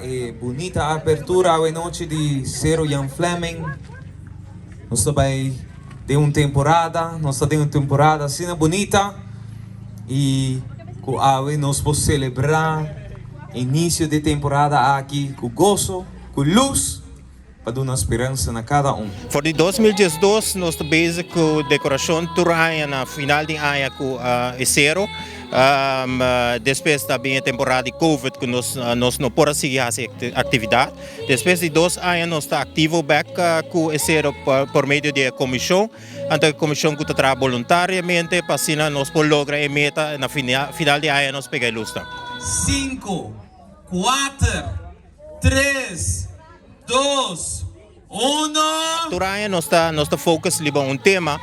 e bunita apertura awe nochi di Sero Jan Flemming. Nos ta bai den un temporada, nos ta den un temporada asina bunita y cu awe nos por celebra inicio di e temporada aki cu goso, cu luz. Pa duna speransa na kada un. For di 2012 nos ta bezig ku dekorashon tur aña na final di aña ku e sero. Despues ta bin e temporada di covid ku nos nos no por a sigui hasi aktividat. Despues di dos aña nos ta aktivo bek ku e sero por medio di e komishon. Anto e komishon ku ta traha boluntariamente pa asina nos por logra e meta na final di aña nos pega e lusnan. Sinku, kuater, Tres, dos, uno! Tur aña nos ta nos ta focus riba un tema.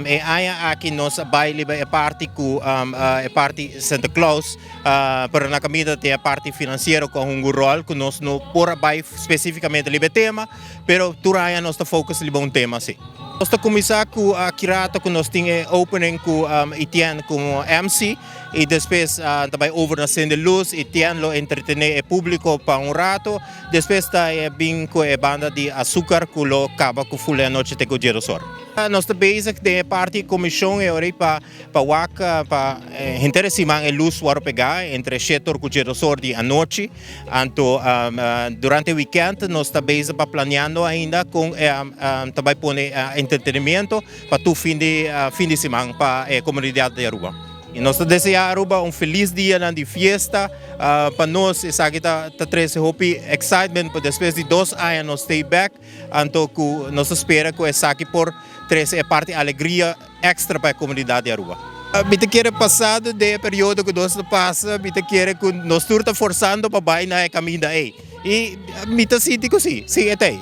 E aña aki nos a bai riba e parti ku e parti Santa Claus, pero na kaminda tin e parti finansiero ku a hunga un ròl ku nos no por a bai spesífikamente riba e tema, pero tur aña nos ta focus riba un tema si. Nos ta kuminsá ku aki rato ku nos tin e opening ku Etienne komo MC. Y despues ta bay over na Sende Luz y Tien lo entretene e publico pa un rato. Despues ta bin cu e banda di Azucar cu lo caba cu full e anochi te cu djedosor. Nos ta bezig den e parti e comision e ora pa pa wak pa henter e siman e luz worde pega entre shetor cu djedosor di anochi. Anto durante e weekend nos ta bezig pa planeando ainda con ta bay pone entretenimiento. Pa tur fin di fin di siman pa e comunidad di Aruba. Y nos ta desea Aruba un feliz dianan di fiesta. Pa nos esaki ta ta trece hopi excitement pa despues di dos aña nos stay back. Anto cu nos ta spera cu esaki por trece e parti alegria extra pa e comunidad di Aruba. Mi ta kere pasado den e periodo cu nos ta pasa, mi ta kere cu nos tur ta forzando pa bay na e caminda ey. Y mi ta sinti cu si, si e ta ey.